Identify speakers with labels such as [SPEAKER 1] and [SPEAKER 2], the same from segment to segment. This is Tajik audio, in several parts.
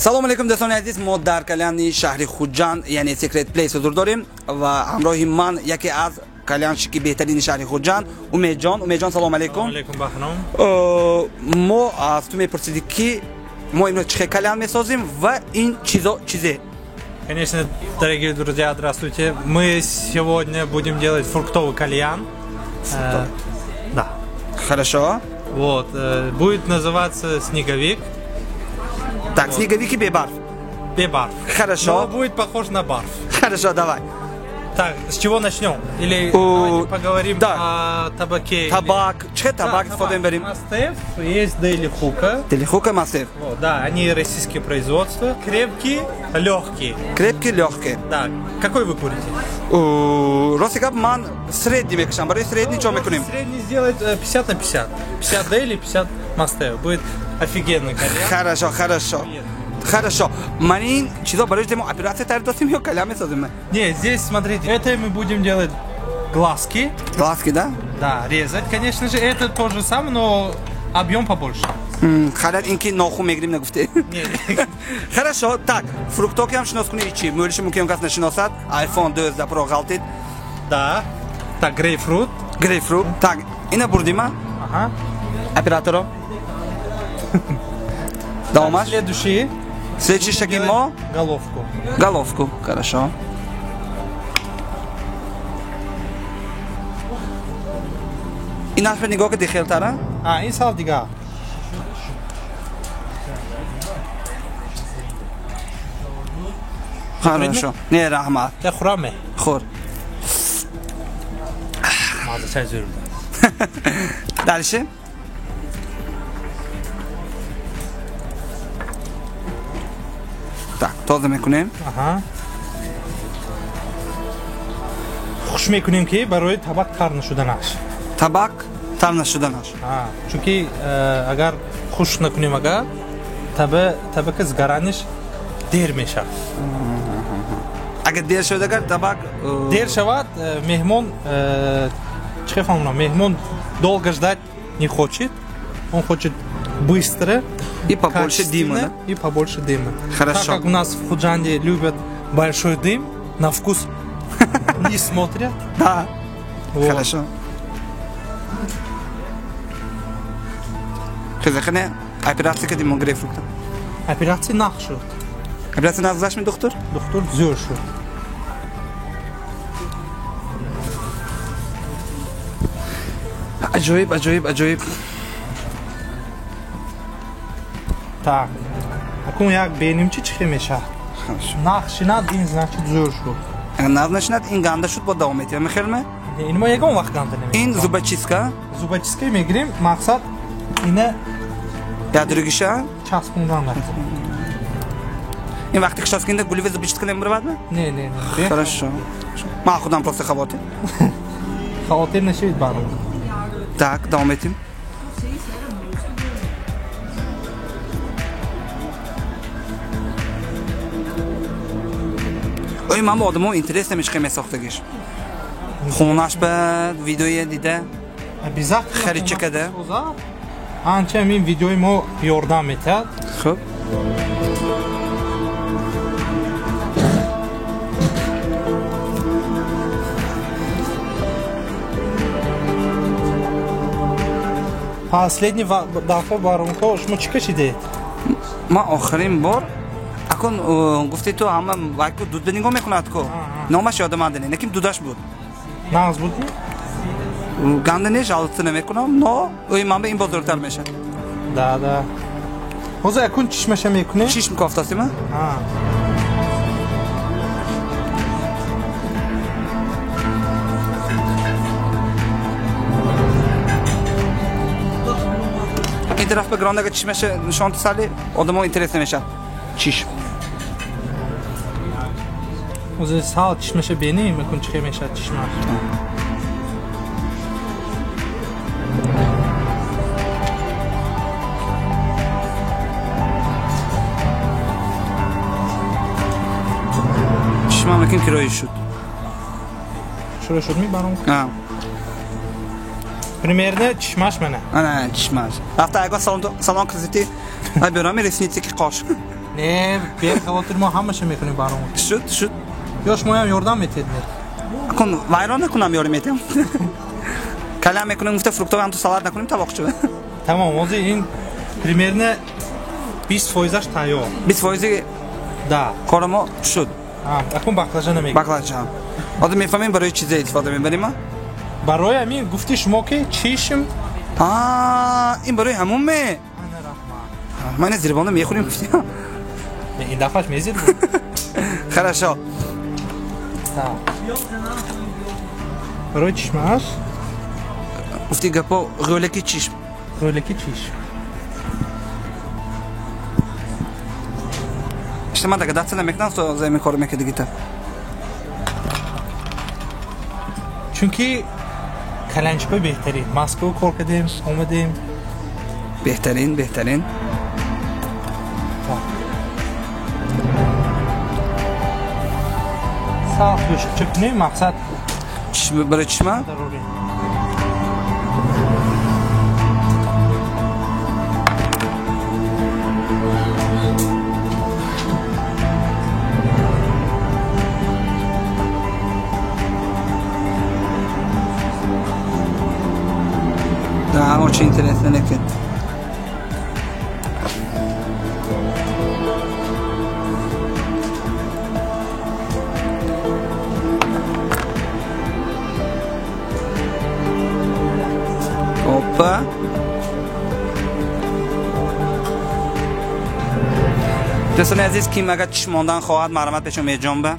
[SPEAKER 1] Салом алейкум, дӯстони азиз. Мо дар кальяни шаҳри Хуҷанд, яъне Secret Place ҳузур дорем ва ҳамроҳи ман яке аз кальянщики беҳтарини шаҳри Хуҷанд, Умедҷон. Умедҷон, салом алейкум.
[SPEAKER 2] Алейкум, Баҳром.
[SPEAKER 1] Мо аз ту мепурсидем, ки мо имрӯз чӣ хел кальян месозем ва ин чизо чизе?
[SPEAKER 2] Конечно, дорогие друзья, здравствуйте. Мы сегодня будем делать фруктовый кальян. Да.
[SPEAKER 1] Хорошо.
[SPEAKER 2] Вот, будет называться снеговик.
[SPEAKER 1] Так, вот. Снеговик и бебарф.
[SPEAKER 2] Бебарф.
[SPEAKER 1] Хорошо.
[SPEAKER 2] Но будет похож на барф.
[SPEAKER 1] Хорошо, давай.
[SPEAKER 2] Так, с чего начнем? Или давайте поговорим, да, о табаке.
[SPEAKER 1] Табак. Че табак?
[SPEAKER 2] Да, табак. Мастеф, есть Daily Hookah.
[SPEAKER 1] Daily Hookah, Мастеф.
[SPEAKER 2] Вот, да, они российские производства. Крепкие, легкие.
[SPEAKER 1] Крепкие, легкие.
[SPEAKER 2] Да. Какой вы курите?
[SPEAKER 1] Рости гап, ман средний мекашам. Барои средний чё мекунем?
[SPEAKER 2] Средний сделать 50 на 50. 50 Daily, 50 Мастеф. Будет офигенный кальян.
[SPEAKER 1] Хорошо, хорошо. Хорошо. Манин, чизо, барои тему операция тайр досим ё кальян месозим?
[SPEAKER 2] Не, здесь, смотрите, это мы будем делать глазки.
[SPEAKER 1] Глазки, да?
[SPEAKER 2] Да, резать, конечно же. Это то же самое, но объем побольше.
[SPEAKER 1] Харат инки ноху мегрим нагуфте. Хорошо, так, фруктоки ҳам шинос кунӣ чи? Мӯлиши мумкин кас нашиносад. iPhone 12 Pro ғалтид.
[SPEAKER 2] Да. Так, грейпфрут.
[SPEAKER 1] Грейпфрут. Так, ина бурдима?
[SPEAKER 2] Ага.
[SPEAKER 1] Операторо. Давомаш.
[SPEAKER 2] Следующий.
[SPEAKER 1] Следующий шаги мо?
[SPEAKER 2] Головку.
[SPEAKER 1] Головку, хорошо. Ин нафар нигоҳ кардӣ хелтара?
[SPEAKER 2] А, ин сал дигар.
[SPEAKER 1] Хорошо. Не, раҳмат.
[SPEAKER 2] Я хӯрам?
[SPEAKER 1] Хӯр.
[SPEAKER 2] Маза чай зӯр.
[SPEAKER 1] Дальше. Так, тоза мекунем.
[SPEAKER 2] Аҳа. Хуш мекунем, ки барои табак тар нашуданаш.
[SPEAKER 1] Табак тар нашуданаш.
[SPEAKER 2] Чунки агар хуш накунем, агар табака сгараниш дер мешавад.
[SPEAKER 1] Агар дер шавад, агар табак
[SPEAKER 2] дер шавад, меҳмон чӣ фаҳмонам, меҳмон долго ждать не хочет, он хочет быстро
[SPEAKER 1] и побольше дыма, да?
[SPEAKER 2] И побольше дыма.
[SPEAKER 1] Хорошо.
[SPEAKER 2] Так как у нас в Худжанде любят большой дым, на вкус не смотрят.
[SPEAKER 1] Да.
[SPEAKER 2] Вот.
[SPEAKER 1] Хорошо. Хезахане, операция кадим грейпфрукта.
[SPEAKER 2] Операция нах шуд.
[SPEAKER 1] Операция нах зашми, доктор?
[SPEAKER 2] Доктор зӯр шуд.
[SPEAKER 1] Аҷоиб, аҷоиб, аҷоиб.
[SPEAKER 2] Так, акун як беним чи чихе мешавад. Нах шинад, ин значит зӯр шуд.
[SPEAKER 1] Агар нах нашинад, ин ганда шуд, бо давом метиҳам, мехелме?
[SPEAKER 2] Ин мо ягон вақт ганда намекунем.
[SPEAKER 1] Ин зубочистка?
[SPEAKER 2] Зубочистка мегирем, мақсад ина
[SPEAKER 1] ядругиша?
[SPEAKER 2] Часпондан вақт.
[SPEAKER 1] Ин вақте ки часпонда гулеве зубочистка намебаровад?
[SPEAKER 2] Не, не, не.
[SPEAKER 1] Хорошо. Ман худам просто хавотир.
[SPEAKER 2] Хавотир нашавед, баром.
[SPEAKER 1] Так, давом метиҳем. Ой, ман бо одамо интерес намешқа месохтагиш. Хонаш ба видеое дида.
[SPEAKER 2] Обязательно.
[SPEAKER 1] Харидча када.
[SPEAKER 2] Анча ҳамин видеои мо ёрдам метиҳад.
[SPEAKER 1] Хуб.
[SPEAKER 2] Последний дафъа баронко шумо чӣ кашидед?
[SPEAKER 1] Ман охирин бор акун гуфти ту ҳама вайку дуд ба нигоҳ мекунад ку. Номаш ёдам анда не, лекин дудаш буд.
[SPEAKER 2] Нағз буд?
[SPEAKER 1] Ганда не, жалоба намекунам, но ӯи ман ба ин боз зӯртар мешавад.
[SPEAKER 2] Да, да. Ҳозир акун чишмаша мекунем?
[SPEAKER 1] Чишм кофтасима? Ин тараф ба грандага чишмаша нишон тисали, одамо интерес намешавад. Чишм.
[SPEAKER 2] Ҳозир сал чишмаша бинем, акун чӣ мешавад чишмаш.
[SPEAKER 1] Чишмам лекин кироӣ шуд.
[SPEAKER 2] Шуро шуд мебарам?
[SPEAKER 1] А.
[SPEAKER 2] Примерно чишмаш мана.
[SPEAKER 1] Ана, чишмаш. Рафта ягон салон красоты, ай берам ресницы ки қош.
[SPEAKER 2] Не, бехавотир мо ҳамаша мекунем баромо.
[SPEAKER 1] Шуд, шуд.
[SPEAKER 2] Ё шумоям ёрдам метед не?
[SPEAKER 1] Акун вайрон накунам ёрӣ метем. Калям мекунем гуфта фруктовый ҳам ту салат накунем табоқча.
[SPEAKER 2] Тамом, ҳозир ин примерно 20%-аш тайёр.
[SPEAKER 1] 20%-и
[SPEAKER 2] Да.
[SPEAKER 1] кори мо шуд.
[SPEAKER 2] Акун баклажана мегирем.
[SPEAKER 1] Баклажан. Ҳозир мефаҳмем барои чизе истифода мебарем?
[SPEAKER 2] Барои ҳамин гуфти шумо ки чишм.
[SPEAKER 1] Ин барои ҳамон ме?
[SPEAKER 2] Ана раҳмат.
[SPEAKER 1] Ман ина зирбонда мехӯрем гуфтем.
[SPEAKER 2] Ин дафъаш мезир буд.
[SPEAKER 1] Хорошо.
[SPEAKER 2] Барои чишмааш?
[SPEAKER 1] Гуфти гапо ғӯлеки чишм.
[SPEAKER 2] Ғӯлеки чишм.
[SPEAKER 1] Ишта ман дагадатса намекунам, со зами кор мекардигита.
[SPEAKER 2] Чунки калянчикои беҳтарин. Москва кор кардем, омадем.
[SPEAKER 1] Беҳтарин, беҳтарин.
[SPEAKER 2] Сал қӯшиқча кунем, мақсад
[SPEAKER 1] барои чишма? Да, очень интересно, лекин. Опа. Дӯстони азиз, ким агар чишм мондан хоҳад, марҳамат пеш Умедҷон ба.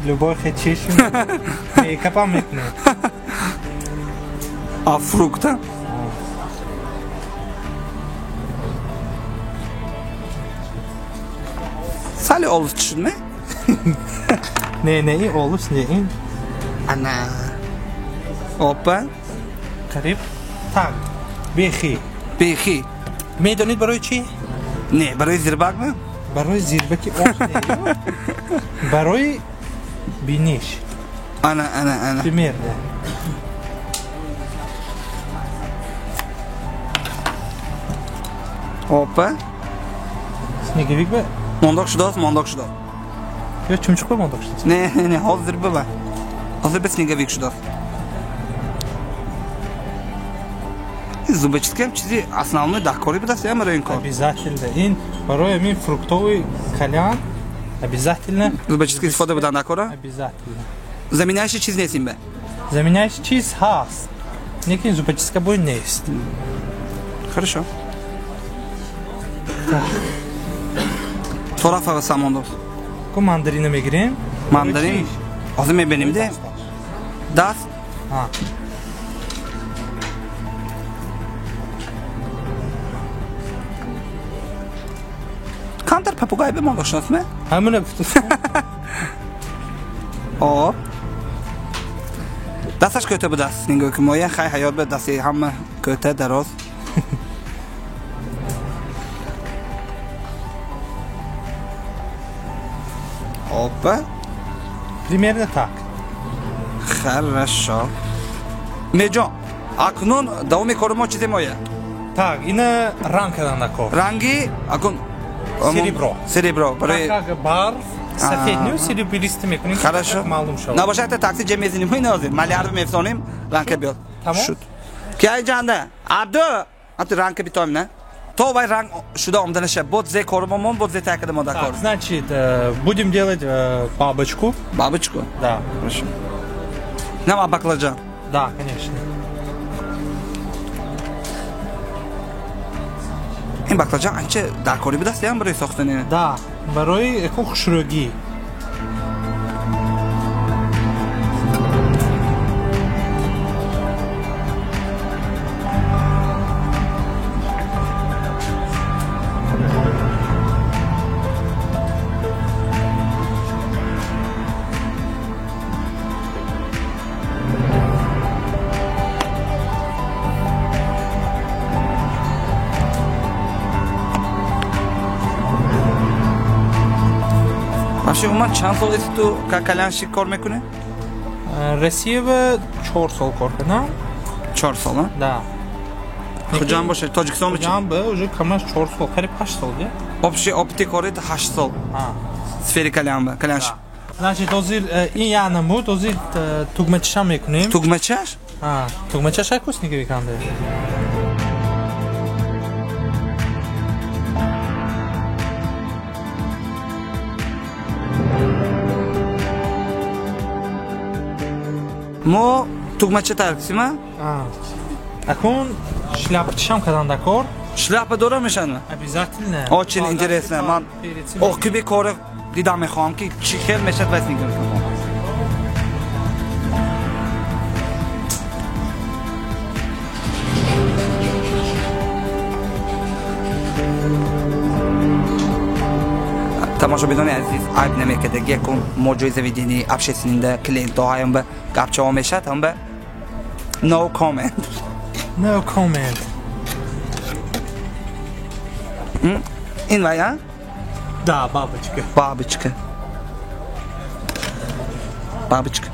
[SPEAKER 2] Любой хе чишм мейкапам мекунад.
[SPEAKER 1] А фрукта? Сали олус чишдме?
[SPEAKER 2] Не, не, ин олус не, ин.
[SPEAKER 1] Ана. Опа.
[SPEAKER 2] Қариб. Так, бехи.
[SPEAKER 1] Бехи.
[SPEAKER 2] Медонед барои чӣ?
[SPEAKER 1] Не, барои зирбак ме?
[SPEAKER 2] Барои зирбаки ош не. Барои биниш.
[SPEAKER 1] Ана, ана, ана.
[SPEAKER 2] Примерно.
[SPEAKER 1] Опа.
[SPEAKER 2] Снеговик бе?
[SPEAKER 1] Мондоқ шудааст, мондоқ шудааст.
[SPEAKER 2] Ё чумчуқ бе мондоқ шудааст?
[SPEAKER 1] Не, не, не, ҳозир бе. Ҳозир бе снеговик шудааст. Зубочистка ҳам чизи основной даркорӣ будааст я барои ин кор?
[SPEAKER 2] Обязательно. Ин барои ҳамин фруктовый кальян обязательно
[SPEAKER 1] зубочистка истифода будан даркора?
[SPEAKER 2] Обязательно.
[SPEAKER 1] Заменяющий чиз нест ин бе?
[SPEAKER 2] Заменяющий чиз ҳаст. Лекин зубочистка бой нест.
[SPEAKER 1] Хорошо. Торафа самондоз.
[SPEAKER 2] Ку мандарина мегирем?
[SPEAKER 1] Мандарин? Ҳозир мебинем де. Даст?
[SPEAKER 2] Ҳа.
[SPEAKER 1] Камтар папугай бе мондоқ шудааст ме?
[SPEAKER 2] Ҳамина гуфтам.
[SPEAKER 1] Оп. Дасташ кӯта будааст, нигоҳ ки моя хай ҳаёт бе дасти ҳама кӯта дароз. Опа.
[SPEAKER 2] Примерно так.
[SPEAKER 1] Хорошо. Меҷон, акнун давоми кори мо чизе моя?
[SPEAKER 2] Так, ина ранг кардан накор.
[SPEAKER 1] Ранги акун
[SPEAKER 2] серебро.
[SPEAKER 1] Серебро. Барои
[SPEAKER 2] барф сафед не, серебристый мекунем.
[SPEAKER 1] Хорошо.
[SPEAKER 2] Маълум шавад.
[SPEAKER 1] Набошад якта такси ҷамъ мезанем, ин ҳозир малярд мефсонем, ранга биёд.
[SPEAKER 2] Тамом?
[SPEAKER 1] Шуд. Ки ай ҷанда? Абду, анту ранга битоем, на? То вай ранг шуда омаданаша, бод зе коримомон, бод зе тай кардам кор.
[SPEAKER 2] Значит, будем делать бабочку.
[SPEAKER 1] Бабочку?
[SPEAKER 2] Да.
[SPEAKER 1] Хорошо. Нам баклажан.
[SPEAKER 2] Да, конечно.
[SPEAKER 1] Ин баклажан анча даркорӣ будааст ям барои сохтани?
[SPEAKER 2] Да, барои яко хушрӯгӣ.
[SPEAKER 1] Вообще, уман чанд сол аст ту кальянщик кор мекунӣ?
[SPEAKER 2] Россия 4 сол кор кардам.
[SPEAKER 1] 4 сол, а?
[SPEAKER 2] Да.
[SPEAKER 1] Хуҷанд бошад, Тоҷикистон бошад.
[SPEAKER 2] Хуҷанд ба уже камаш 4 сол, қариб 8 сол, да?
[SPEAKER 1] Общий опыти кори 8 сол. Сфери кальян ба, кальянш.
[SPEAKER 2] Значит, ҳозир ин як намуд, ҳозир тугмачашам мекунем.
[SPEAKER 1] Тугмачаш?
[SPEAKER 2] Ҳа, тугмачаш ай снеговик анда.
[SPEAKER 1] Мо тугмача тайёр кардем,
[SPEAKER 2] а? Акун шляпачашам кардан дакор.
[SPEAKER 1] Шляпа дора мешавад?
[SPEAKER 2] Обязательно.
[SPEAKER 1] Очень интересно. Ман оқиби кори дидам мехоҳам ки чӣ хел мешавад ва снеговик. Тамошобинони азиз, айб намекардаги якун мо ҷои заведении общественныйда клиентҳо ҳаям ба гапчаҳо мешавад, ҳам ба no comment.
[SPEAKER 2] No comment.
[SPEAKER 1] Ин вай, а?
[SPEAKER 2] Да, бабочка.
[SPEAKER 1] Бабочка. Бабочка.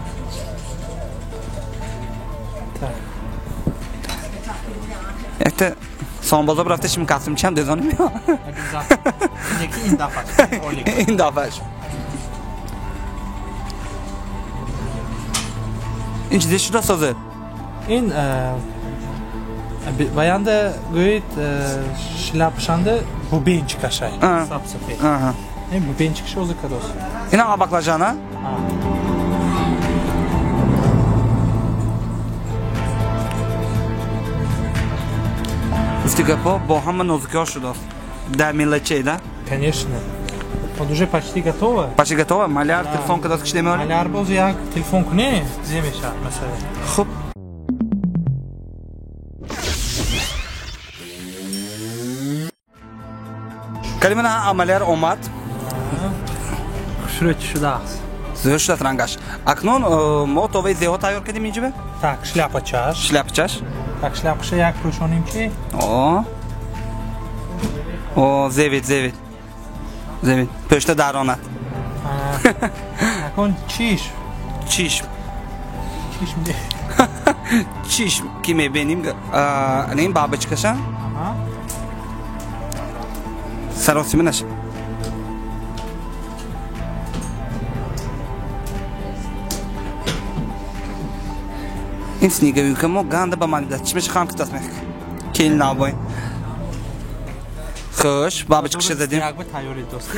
[SPEAKER 2] Так.
[SPEAKER 1] Якта Сонбозор рафта шим костюмчиам дезони мео.
[SPEAKER 2] Обязательно. Неки ин дафаш.
[SPEAKER 1] Ин дафаш. Ин чизе шуда созед?
[SPEAKER 2] Ин ваянда гӯед шляпашанда бубенчикашай. Саб сафед. Ин бубенчикаш озу кадос.
[SPEAKER 1] Инам баклажан, а? Гуфти гапо бо ҳама нозукиҳо шудааст. Дар мелочей, да?
[SPEAKER 2] Конечно. Вот уже почти готово.
[SPEAKER 1] Почти готово? Маляр телефон кадост кишида меорем?
[SPEAKER 2] Маляр боз як телефон кунем, зе мешавад масалан.
[SPEAKER 1] Хуб. Калимана амаляр омад.
[SPEAKER 2] Хушрӯй шудааст.
[SPEAKER 1] Зӯр шудааст рангаш. Акнун мо товаи зеҳо тайёр кардем инҷо?
[SPEAKER 2] Так, шляпачаш.
[SPEAKER 1] Шляпачаш.
[SPEAKER 2] Так, шляпаша як пӯшонем чи?
[SPEAKER 1] О. О, зевид, зевид. Зевид. Пӯшта даронад.
[SPEAKER 2] Акун чиш.
[SPEAKER 1] Чиш.
[SPEAKER 2] Чиш.
[SPEAKER 1] Чиш ки мебинем, ин бабочкаша. Саросима наша. Ин снеговика мо ганда ба ман дад. Чимеш хам китас мех. Кел набой. Хуш, бабочкаша задим.
[SPEAKER 2] Як ба тайёри дост.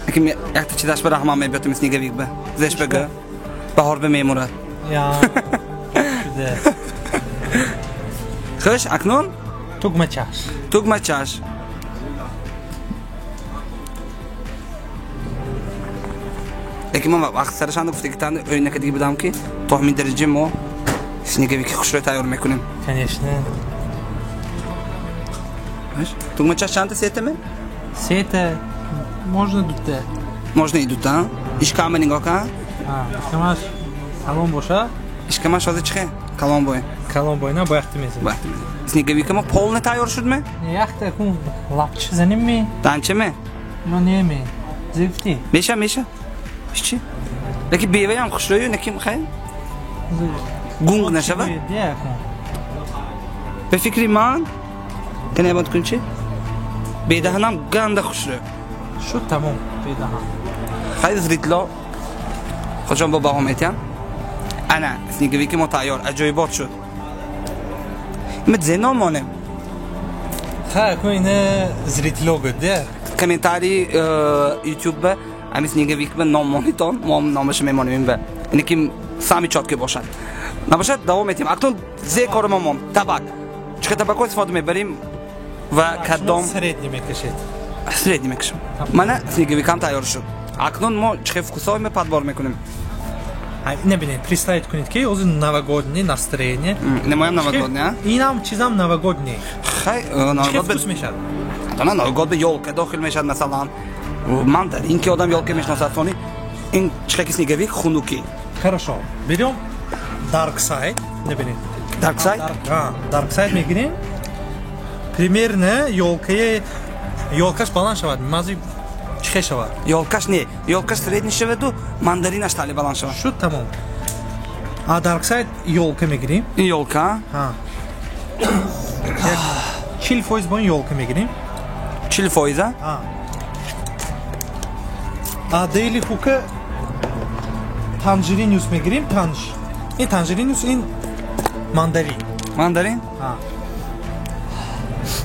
[SPEAKER 1] Аким якта чизаш ба раҳман мебиётим снеговик ба. Зеш бага. Баҳор ба мемурад.
[SPEAKER 2] Я. Шуде.
[SPEAKER 1] Хуш, акнун
[SPEAKER 2] тугмачаш.
[SPEAKER 1] Тугмачаш. Лекин ман вақт сарашанда гуфтагитанда o'ynakadagi будам ки то ҳамин дараҷа мо снеговики хушрӯй тайёр мекунем.
[SPEAKER 2] Конечно.
[SPEAKER 1] Тугмачаш чандта сетаме?
[SPEAKER 2] Сета. Можно дута.
[SPEAKER 1] Можно и дута. Ишкама нигоҳ кан.
[SPEAKER 2] Ишкамаш калон боша.
[SPEAKER 1] Ишкамаш ҳозир чихе? Калон бой.
[SPEAKER 2] Калон бой на бояхти мезанем.
[SPEAKER 1] Бояхти мезанем. Снеговика мо полный тайёр шудме?
[SPEAKER 2] Яхта кун лапчи занем ми?
[SPEAKER 1] Данча ме?
[SPEAKER 2] Ё не ме. Зифти.
[SPEAKER 1] Меша, меша. Чӣ? Лекин беваям хушрӯю неким хай? Гунг нашава? Ба фикри ман кане бод кун чи? Бедаҳанам ганда хушрӯ.
[SPEAKER 2] Шуд тамом бедаҳан.
[SPEAKER 1] Хай зритло худшон бо баҳо метиҳам. Ана снеговики мо тайёр аҷоибот шуд. Ма зе ном монем?
[SPEAKER 2] Ха, ку ина зритло гуд, де?
[SPEAKER 1] Комментарий YouTube ба ҳамин снеговик ба ном монитон, мо номаша мемонем ба. Ине ки сами чётки бошад. Набошад, давом метиҳем. Акнун зе кори мо монд. Табак. Чӣ қадар табакҳо истифода мебарем ва кадом
[SPEAKER 2] средний мекашед?
[SPEAKER 1] Средний мекашам. Мана снеговикам тайёр шуд. Акнун мо чӣ хел вкусҳо подбор мекунем?
[SPEAKER 2] Набинед, представить кунед ки ҳозир новогодний настроение.
[SPEAKER 1] Немоям новогодний, а?
[SPEAKER 2] Инам чизам новогодний.
[SPEAKER 1] Хай, новогодний.
[SPEAKER 2] Вкус мешавад?
[SPEAKER 1] Ана новогодний ба ёлка дохил мешавад масалан. Ман дар ин ки одам ёлка мешиносад, сони ин чӣ хел снеговик хунукӣ.
[SPEAKER 2] Хорошо. Берем Dark Side, набинед.
[SPEAKER 1] Dark Side?
[SPEAKER 2] Dark Side мегирем. Примерно ёлкаи ёлкаш баланд шавад. Мази Чӣ шавад?
[SPEAKER 1] Ёлкаш не, ёлкаш средний шаваду мандаринаш тали баланд шавад.
[SPEAKER 2] Шуд, тамом. А Dark Side ёлка мегирем.
[SPEAKER 1] Ин ёлка?
[SPEAKER 2] Ҳа. 40% бо ин ёлка мегирем.
[SPEAKER 1] 40%, а?
[SPEAKER 2] Ҳа. А Daily Hookah Tangerinius мегирем, танж. Ин Tangerinius, ин мандарин.
[SPEAKER 1] Мандарин?
[SPEAKER 2] Ҳа.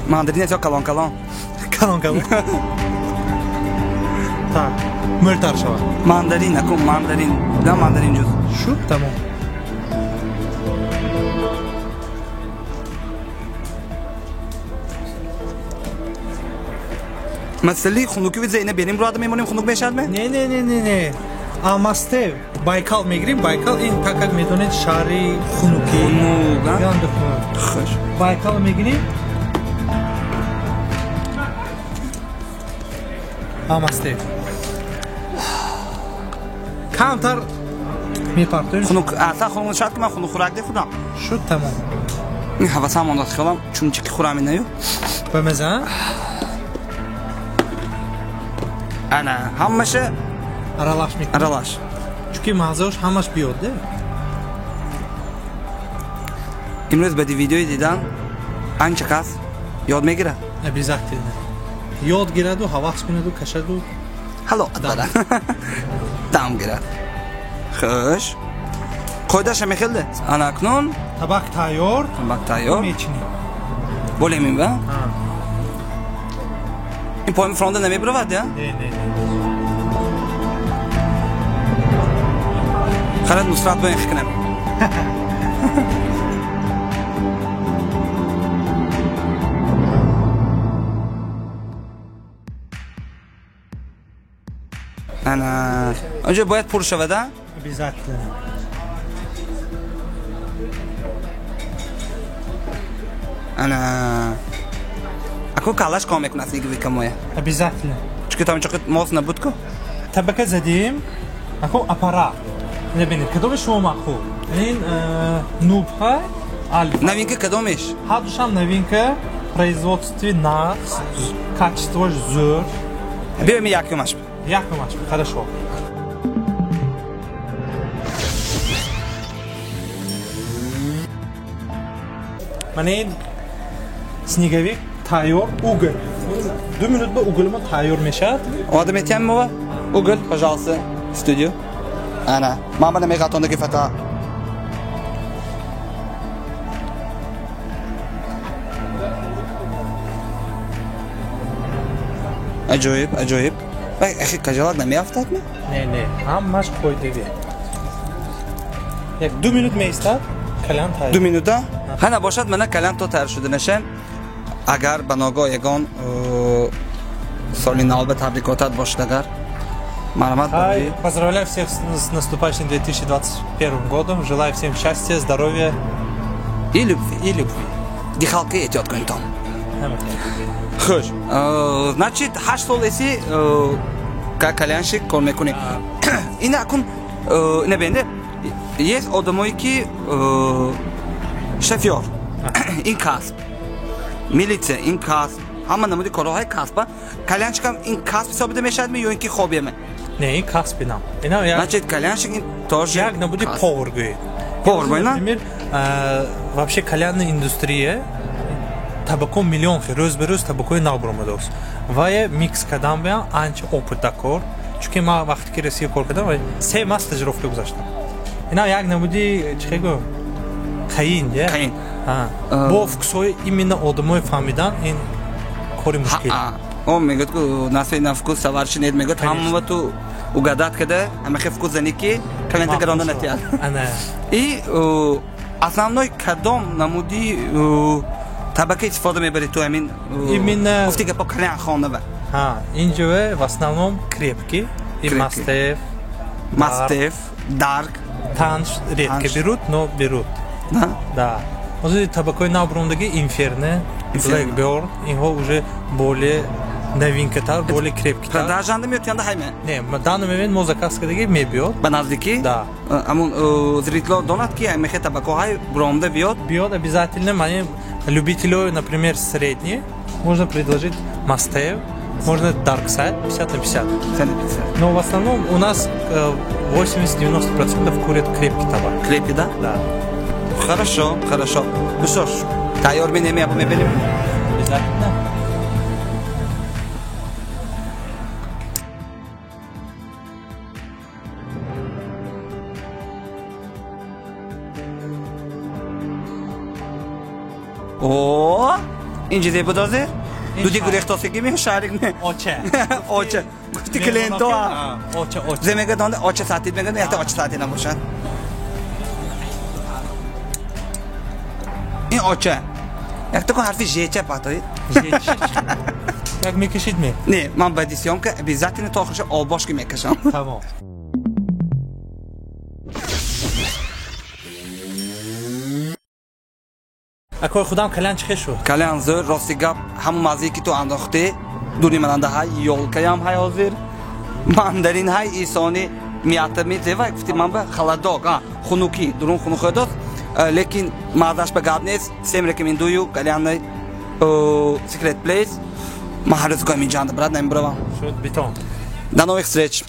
[SPEAKER 1] Мандарин ё калон калон?
[SPEAKER 2] Калон калон. Так, мӯлтар шавад.
[SPEAKER 1] Мандарин, акун мандарин, да, мандарин ҷуз.
[SPEAKER 2] Шуд, тамом.
[SPEAKER 1] Масъалаи хунукӣ виза ина берим рода мемонем, хунук мешавад ме?
[SPEAKER 2] Не, не, не, не, не. А Мастев Байкал мегирем. Байкал ин, так как медонед, шаҳри хунукӣ.
[SPEAKER 1] Хунук, а?
[SPEAKER 2] Янда хунук.
[SPEAKER 1] Хуш.
[SPEAKER 2] Байкал мегирем. А Мастев. Камтар мепартоем.
[SPEAKER 1] Хунук, аслан хунук шояд ки ман хунук хӯрак дехӯрам.
[SPEAKER 2] Шуд, тамом.
[SPEAKER 1] Ин ҳавасам ондад, хиёлам чунчики хӯрам инаю.
[SPEAKER 2] Ба маза?
[SPEAKER 1] Ана, ҳамаша
[SPEAKER 2] аралаш мекунем.
[SPEAKER 1] Аралаш.
[SPEAKER 2] Чунки маззааш ҳамаш биёд, де?
[SPEAKER 1] Имрӯз баъди видеои дидан анча кас ёд мегирад.
[SPEAKER 2] Обязательно. Ёд гираду, ҳавас кунаду, кашаду.
[SPEAKER 1] Ҳаловат барад. Дам гирад. Хуш. Қоидаша мехелде? Ана акнун
[SPEAKER 2] табақ тайёр.
[SPEAKER 1] Табақ тайёр.
[SPEAKER 2] Мечинем.
[SPEAKER 1] Болемин ба?
[SPEAKER 2] Ҳа.
[SPEAKER 1] Ин поими фронда намебуравад, я?
[SPEAKER 2] Не, не, не.
[SPEAKER 1] Харат Нусрат бо ин хикнем. Ана, онҷо бояд пур шавад, а?
[SPEAKER 2] Обязательно.
[SPEAKER 1] Ана, аку калаш ком мекунад снеговика моя.
[SPEAKER 2] Обязательно.
[SPEAKER 1] Чунки там чоқи моз набуд ку?
[SPEAKER 2] Табака задим, аку аппарат. Небинед, кадоме шумо маъқул? Ин нубҳа, альфа.
[SPEAKER 1] Новинка кадомеш?
[SPEAKER 2] Ҳардушам новинка, производстви нағз, качествош зӯр.
[SPEAKER 1] Биё ми якумаш.
[SPEAKER 2] Якумаш, хорошо. Мана ин снеговик тайёр, угол. 2 минут ба уголимо тайёр мешавад.
[SPEAKER 1] Омода метиҳам мова? Угол, пожалуйста, студию. Ана, ман бана меғатондаги фата. Аҷоиб, аҷоиб. Вай, ахи кажалак намеафтад ме?
[SPEAKER 2] Не, не, ҳамаш қоидавӣ. Як 2 минут меистад, калям тайёр.
[SPEAKER 1] 2 минута? Ҳа, набошад, мана калям то тайёр шуданаша. Агар ба ногоҳ ягон соли нав ба табрикотат бошад, агар марҳамат
[SPEAKER 2] Хай,
[SPEAKER 1] бошед.
[SPEAKER 2] поздравляю всех с наступающим 2021 годом. Желаю всем счастья, здоровья
[SPEAKER 1] и любви.
[SPEAKER 2] И любви.
[SPEAKER 1] Дихалки эҳтиёт кунед том.
[SPEAKER 2] Ҳама.
[SPEAKER 1] Хуш. Значит, 8 сол эси ка кальянщик кор мекунӣ. Ина акун, ина бенде, есть одамое ки шофёр, ин касб, милитсия ин касб, ҳама намуди корҳои касба. Кальянщикам ин касб ҳисобида мешавад ё ин ки хобиаме?
[SPEAKER 2] Не, ин касби нам. Ина як
[SPEAKER 1] Значит, кальянщик ин тоже
[SPEAKER 2] як намуди
[SPEAKER 1] касб.
[SPEAKER 2] Повар гӯед.
[SPEAKER 1] Повар гӯед, на?
[SPEAKER 2] Например, вообще кальянная индустрия табако миллион хел, рӯз ба рӯз табакои нав баромадааст. Вае микс кардан биям анча опыт дакор. Чунки ман вақте ки Россия кор кардам, вай 3 маҳ стажировка гузаштам. Ина як намуди, чӣ гӯям, қаин, я?
[SPEAKER 1] Қаин.
[SPEAKER 2] Ҳа. Бо вкусҳои именно одамои фаҳмидан ин кори мушкил.
[SPEAKER 1] Ҳа, о, мегӯяд ку наси на вкус товарищи нет, мегӯяд,
[SPEAKER 2] Конечно.
[SPEAKER 1] ҳамаро ту угадат када, ҳамахе вкус зани ки калента гаронда натиҳад.
[SPEAKER 2] Ана.
[SPEAKER 1] И основной кадом намуди табака истифода мебаред ту ҳамин,
[SPEAKER 2] Именно
[SPEAKER 1] гуфти гапо кальян хонава?
[SPEAKER 2] Ҳа, инҷо в основном крепкий, и
[SPEAKER 1] Крепкий.
[SPEAKER 2] Мастев,
[SPEAKER 1] Мастев, Дарк.
[SPEAKER 2] Танж редко
[SPEAKER 1] Танж.
[SPEAKER 2] берут, но берут.
[SPEAKER 1] Да?
[SPEAKER 2] Да. Ҳозир табакои нав баромадаги Инферно,
[SPEAKER 1] Инферно.
[SPEAKER 2] Blackbird, инҳо уже более новинкатар, более крепкитар.
[SPEAKER 1] Продажанда меёд янда ҳайме?
[SPEAKER 2] Не, данный момент мо заказ кардаги мебиёд.
[SPEAKER 1] Ба наздикӣ?
[SPEAKER 2] Да.
[SPEAKER 1] Амун зритело донад ки мехе табакоҳай буромда биёд?
[SPEAKER 2] Биёд обязательно. Мани любителю, например, средний, можно предложить Мастев, Можно Dark Side 50 на 50.
[SPEAKER 1] 50 на 50.
[SPEAKER 2] Но в основном у нас 80-90% курят крепкий табак.
[SPEAKER 1] Крепкий, да?
[SPEAKER 2] Да.
[SPEAKER 1] Хорошо, хорошо. Ну что ж, тайёр менем, я мебелим.
[SPEAKER 2] Обязательно.
[SPEAKER 1] О, инҷи зебо дозир? Дуди гурехтосиги ме шарик ме?
[SPEAKER 2] Оча.
[SPEAKER 1] Оча. Гуфти клиенто.
[SPEAKER 2] Оча, оча.
[SPEAKER 1] Зе мегад онда оча сатид мегад, якта оча сатид набошад. Ин оча. Якта ко ҳарфи жеча патоид.
[SPEAKER 2] Жеча. Як мекашид ме?
[SPEAKER 1] Не, ман баъди съёмка обязательно то охирша обошки мекашам.
[SPEAKER 2] Тамом. Акой худам кальян чӣ хел шуд?
[SPEAKER 1] Кальян зӯр, рости гап, ҳамон маззае ки ту андохтӣ, дури мананда ҳай, ёлкаям ҳай ҳозир, мандарин ҳай, исони миятами зева, гуфти ман ба холодок, хунукӣ, дурун хунук дод, лекин маззаш ба гап нест, всем рекомендую кальянный Secret Place. Ман ҳар рӯз гоҳ инҷанда, брат, намебуравам.
[SPEAKER 2] Шуд, битон.
[SPEAKER 1] До новых встреч.